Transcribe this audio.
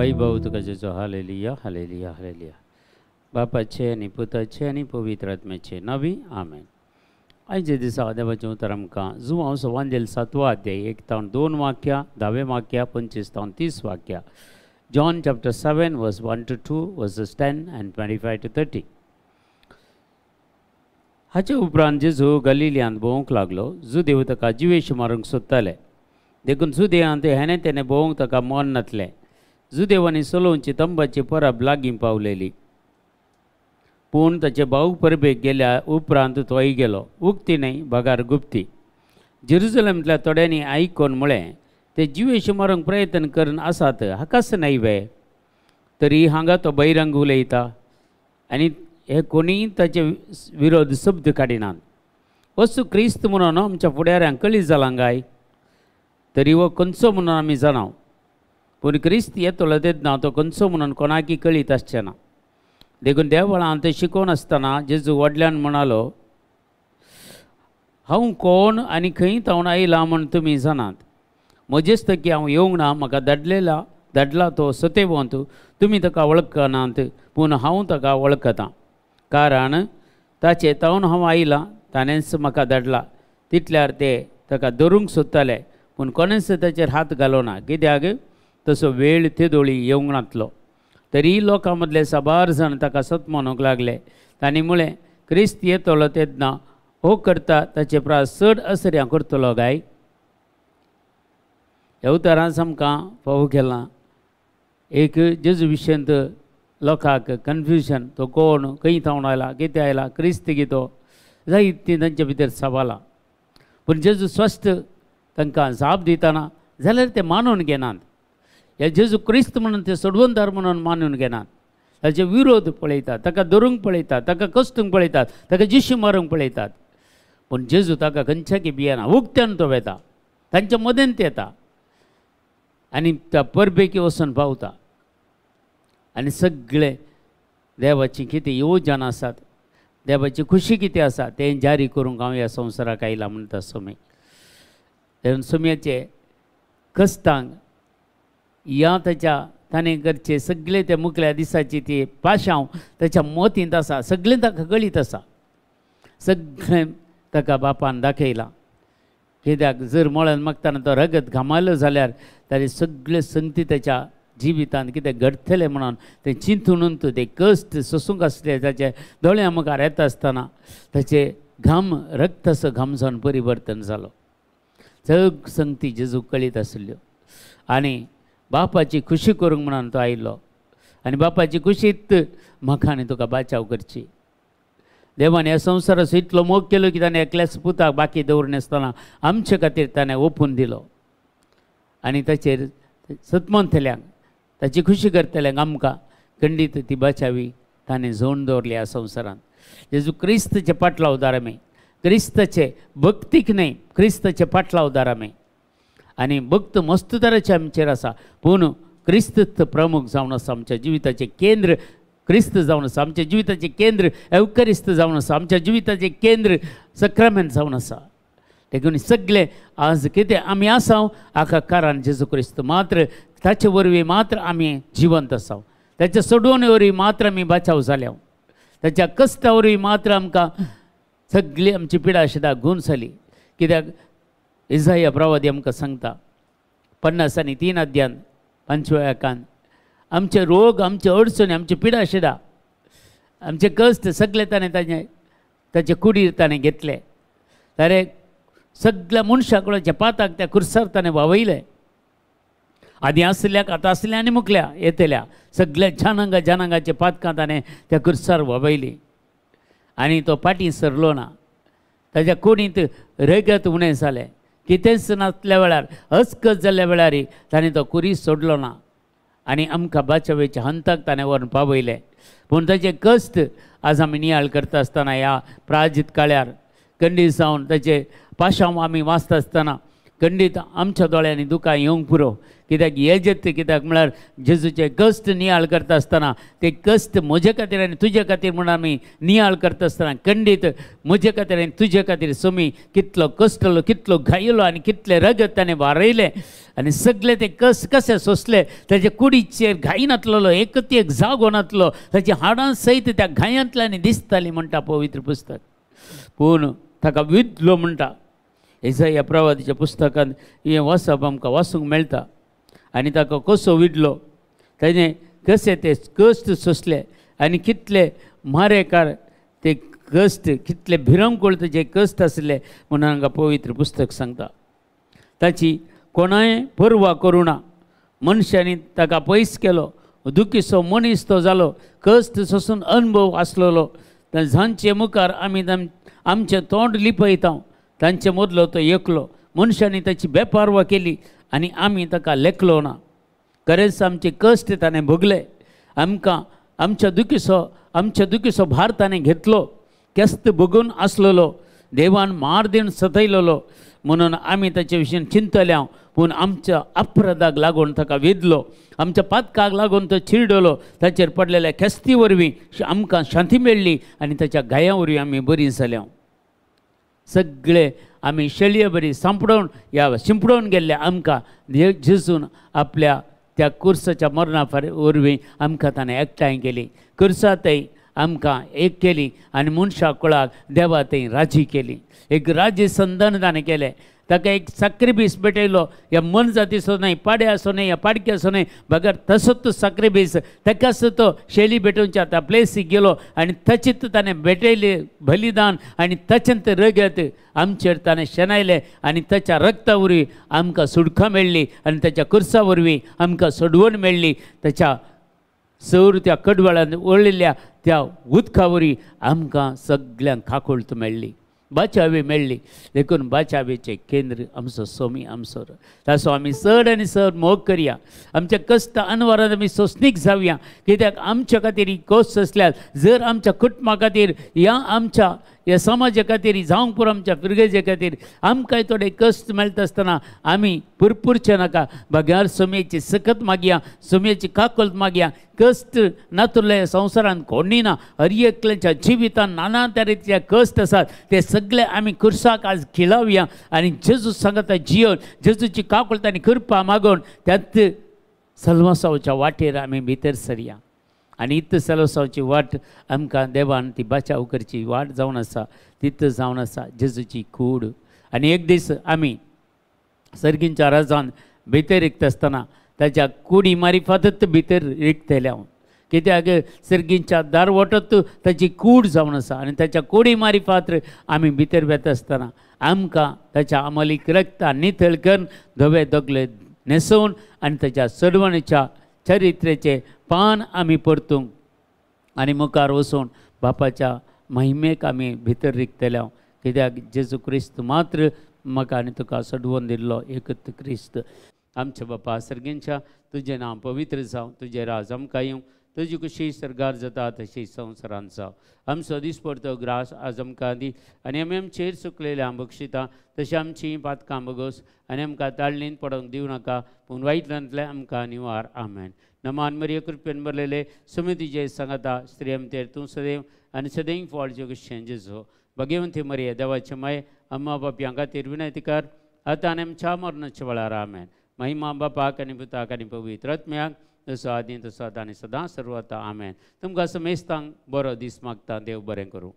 वैभव तुका जेजू. Hallelujah hallelujah hallelujah. बापाचे आनी पुताचे आनी पवित्र आत्म्याचे नांवी आमेन. आयचे दिसा देवाचें उतर आमकां जुवांव सवांदेल 7वो अध्याय 1 तावन 2 वाक्या, 10वें वाक्या, 25 तावन 30 वाक्या. John chapter 7 verse 1 to 2 verses 10 and 25 to 30. हाचे उपरांत जेजू गलिलियांत भोंवंक लागलो. जुदेव ताका जिवेश मारूंक सोदताले, देखून जुदेवांत हेणें तेणें भोंवंक ताका मन नातलें. जुदेवांनी सलोवची तंबाची परब लागीं पावलेली, पूण ताचे भाऊ परबेक गेल्या उपरांत तोय गेलो. उक्ती न्हय बगार गुप्ती. जेरुजलमतल्या थोड्यांनी आयकून म्हळें, ते जिवेश मारूंक प्रयत्न करून आसात, हाकाच न्हय वे? तरी हांगा तो बहिरंग उलयता आनी हे कोणीय ताचे विरोध शब्द काडिनात. वस्तू क्रिस्त म्हणून आमच्या फुडाऱ्यांक कळी जालां काय? तरी हो खंयचो म्हणून आमी जाणाव, पूण क्रिस्त येतलो तेन्ना तो खंयचो म्हणून कोणाकी कळीत आसचें ना. देखून देवळांत शिकोवन आसतना जेजू व्हडल्यान म्हणालो, हांव कोण आनी खंय तावन आयला म्हूण तुमी जाणात. म्हजेच तकी हांव येवंक ना, म्हाका धाडला तो सतेवंत, तुमी ताका वळखनात, पूण हांव ताका वळखतां, कारण ताचे तावन हांव आयलां, ताणेंच म्हाका धाडला. तितल्यार ते ताका धरूंक सोदताले, पूण कोणेंच ताचेर हात घालो ना, कित्याक तसो वेळ तेदोळी येवंक नातलो. तरी लोकां मदले साबार जाण ताका सत म्हणूंक लागले. तांणी म्हळें, क्रिस्त येतलो तेन्ना हो करता ताचे प्रास चड असऱ्यां करतलो काय? ह्या उतरांत आमकां फावो केलां एक जेजू विशयांत लोकांक कन्फ्युजन, तो कोण, खंय थावन आयला, कितें आयला, क्रिस्त कितो, जायतीं तांचे भितर सवालां. पूण जेजू स्वस्थ तांकां जाप दितना जाल्यार ते मानून घेनात. ह्या जेजू क्रिस्त म्हणून ते सोडवणदार म्हणून मानून घेनात. ताचे विरोध पळयतात, ताका धरूंक पळयतात, ताका कश्टूंक पळयतात, ताका जिशी मारूंक पळयतात. पूण जेजू ताका खंयच्याकी भियेना, उक्त्यान तो वेता, तांच्या मदेंत येता आनी त्या परबेकी वचून पावता. आनी सगळे देवाची कितें योजना आसात, देवाची खुशी कितें आसा तें जारी करूंक हांव ह्या संवसाराक आयला म्हणटा सोमी. तेन्ना सोम्याचे कश्टांक ह्या ताच्या ताणें करचे सगळे ते मुकल्या दिसाची ती पाशांव ताच्या मोतींत आसा, सगळें ताका कळीत आसा, सगळें ताका बापान दाखयलां. कित्याक जर मळन मागतना तो रगत घामालो जाल्यार ताणें सगळे संगती ताच्या जिवितांत कितें घडटलें म्हणून तें चिंतून ते कश्ट सोसूंक आसले ताचे दोळ्यां मुखार येता आसतना ताचे घाम रक्ताचो घाम जावन परिवर्तन जालो. सग संगती जेजूक कळीत आसल्यो आनी बापाची खुशी करूंक म्हणून तो आयलो. आनी बापाची खुशीत म्हाका आनी तुका बाचाव करची. देवान ह्या संवसाराचो इतलो मोग केलो की ताणें एकल्याच पुताक बाकी दवरनासतना आमचे खातीर ताणें ओपून दिलो. आनी ताचेर सतमंतल्यांक, ताची खुशी करतल्यांक आमकां खंडीत ती बाचावी ताणें जोड दवरली ह्या संवसारांत. जेजू क्रिस्तचे पाटलावदार आमी, क्रिस्ताचे भक्तीक न्हय, क्रिस्ताचे पाटलावदार आमी. आनी भक्त मस्त तरेचे आमचेर आसा, पूण क्रिस्त प्रमुख जावन आसा. आमच्या जिविताचें केंद्र क्रिस्त जावन आसा, आमच्या जिविताचें केंद्र एवकरिस्त जावन आसा, आमच्या जिविताचें केंद्र सक्रामेंत जावन आसा. देखून सगळे आज कितें आमी आसा हाका कारण जेजू क्रिस्त मात्र, ताचे वरवीं मात्र आमी जिवंत आसा, ताच्या सोडवणे वरवीं मात्र आमी बाचाव जाल्या, ताच्या कश्टा वरवीं मात्र आमकां सगळी आमची पिडा शिदा गूण जाली. कित्याक इजाया प्रवादी आमकां सांगता 53 अध्यान 5व्या एकान, आमचे रोग, आमचे अडचणी, आमची पिडा शिदा, आमचे कश्ट सगळे ताणें ताचे ताचे कुडीर ताणें घेतले. ताणें सगळ्या मनशाकुळाच्या पाताक त्या खुर्सार ताणें वावयलें. आदीं आसल्याक, आतां आसल्या आनी मुकल्या येतल्या सगळ्या जनांगा जनांगाचे पातकां ताणें त्या खुर्सार वावयलीं. आनी तो फाटीं सरलो ना. ताच्या कुडींत रगत उणें जालें, कितेंच नासल्या वेळार, अस्कत जाल्ल्या वेळार ताणें तो कुरी सोडलो ना आनी आमकां बाचावेच्या हंताक ताणें व्हरून पावयलें. पूण ताचे कश्ट आज आमी नियाळ करता आसतना ह्या प्राजित काळ्यार कंडी जावन ताचे पाशांव आमी वाचता आसतना खंडीत आमच्या दोळ्यांनी दुकां येवंक पुरो कित्याक येजत कित्याक म्हळ्यार जेजूचे कश्ट नियाळ करता आसतना ते कश्ट म्हजे खातीर आनी तुजे खातीर म्हूण आमी नियाळ करता आसतना खंडीत म्हजे खातीर आनी तुजे खातीर सोमी कितलो कश्टलो कितलो घायलो आनी कितले रगत ताणें वारयलें आनी सगळे ते कश्ट कशे सोंसले ताचे कुडीचेर घाय नातलेलो एकच एक जागो नातलो ताची हाडां सयत त्या घायांतल्यान दिसताली म्हणटा पवित्र पुस्तक. पूण ताका विदलो म्हणटा इसाया प्रवादीच्या पुस्तकांत हें वाचप आमकां वाचूंक मेळटा. आनी ताका कसो विडलो ताणें कशें ते कश्ट सोंसले आनी कितले मारेकार ते कश्ट कितले भिरंकूळ ताजे कश्ट आसले म्हणून हांगा पवित्र पुस्तक सांगता. ताची कोणाय पर्वा करुणा मनशांनी ताका पयस केलो दुखीचो मनीस तो जालो कश्ट सोंसून अनुभव आसलेलो. जांचे मुखार आमी आमचें तोंड लिपयता तांचे मदलो तो एकलो मनशांनी ताची बेपारवा केली आनी आमी ताका लेखलो ना. खरेंच आमचे कश्ट ताणें भोगले आमकां आमच्या दुखीचो भार ताणें घेतलो केस्त भोगून आसलेलो देवान मार दिवन सतयलेलो म्हणून आमी ताचे विशीं चिंतले. पूण आमच्या अपराधाक लागून ताका वेदलो आमच्या पातकाक लागून तो चिरडलो ताचेर पडलेल्या खेस्ती वरवीं आमकां शांती मेळ्ळी आनी ताच्या घाया वरवीं आमी बरीं जाल्या. सगळे आमी शेळये बरी सांपडोवन या शिंपडोवन गेल्ले आमकां जेजून आपल्या त्या कुर्साच्या मरणा वरवीं आमकां ताणें एकठांय केली कुर्सांतय आमकां एक केली आनी मनशा कुळाक देवा थंय राजी केली. एक राजी संदान ताणें केलें ताका एक साक्रिबीस भेटयलो ह्या मनजातीचो न्हय पाड्याचो न्हय ह्या पाडक्याचो न्हय बगर तसोच तो साक्रिबीस ताकाच तो शैली भेटोवच्या त्या प्लेसीक गेलो आनी ताचीच ताणें भेटयली बलिदान आनी ताचें तें रगत आमचेर ताणें शेणायलें आनी ताच्या रगता वरवीं आमकां सुटका मेळ्ळी आनी ताच्या कुर्सा वरवीं आमकां सोडवण मेळ्ळी. ताच्या सौर त्या कडवळान वळिल्ल्या त्या उदका वरवीं आमकां सगल्यांक काकुळट मेळ्ळी बाचावी मेळ्ळी. देखून बाचावेचें केंद्र आमचो सोमी आमचो ताचो आमी चड आनी चड मोग करया. आमच्या कश्ट अनवरान आमी सोंसणीक जावया कित्याक आमच्या खातीर ही कश्ट आसल्यार जर आमच्या कुटुंबा खातीर या आमच्या ह्या समाजा खातीर जावंक पुरो आमच्या फिरगेजे खातीर आमकांय थोडे कश्ट मेळटा आसतना आमी पुरपुरचें नाका बगैर सोमयेची सकत मागया सोमयेची काकलत मागया. कश्ट नातुरले संवसारांत कोणी ना हर एकल्याच्या जिवितांत नाना तरेचे कश्ट आसात ते सगळे आमी कुर्साक आज खिळावया आनी जेजू सांगता जियोन जेजूची काकलत आनी कृपा मागून त्यात सलवासावच्या वाटेर आमी भितर सरया आनी इतली सलवासावची वाट आमकां देवान ती बाचाव करची वाट जावन आसा तित जावन आसा जेजूची कूड. आनी एक दीस आमी सर्गींच्या राजान भितर रिगता आसतना ताच्या कुडी मारिफातच भितर रिगतले हांव कित्याक सर्गींच्या दार वटत ताची कूड जावन आसा आनी ताच्या कुडी मारिफात आमी भितर वेता आसतना आमकां ताच्या अमलीक रगता नितळ करून धवे दगले न्हेसोवन आनी ताच्या सडवणेच्या चरित्रेचें पान आमी परतूंक आनी मुखार वचून बापाच्या महिमेक आमी भितर रिगतले हांव कित्याक जेजू क्रिस्त मात्र म्हाका आनी तुका सडवून दिल्लो एकच क्रिस्त. आमच्या बापा सर्गेंच्या तुजें नांव पवित्र जावं तुजें राज आमकां येवं तुजी कुशी सर्गार जाता तशी संवसारांत जावं. आमचो दिसपडतो ग्रास आज आमकां दी आनी आमी आमचेर चुकलेल्या बक्षिता तशें आमची पातकां बगोस आनी आमकां ताळणीन पडोवंक दिवं नाका पूण वायटलांतलें आमकां निवार. आमेन. नमान मरिये कृपेन भरलेले समितीचे सांगता स्त्री आमचेर तूं सदैव आनी सदैव फॉळचे कुशें जेजो भगवंती मरिये देवाचे माय अम्मा बापयां खातीर विनंती कर आतां आनी आमच्या मरणाच्या वेळार. आमेन. महिमा बापाक आनी पुताक आनी पवित्र आत्म्याक जसो आदी तसो आतां आनी सदां सर्वता. आमेन. तुमकां समेस्तांक बरो दीस मागता. देव बरें करूं.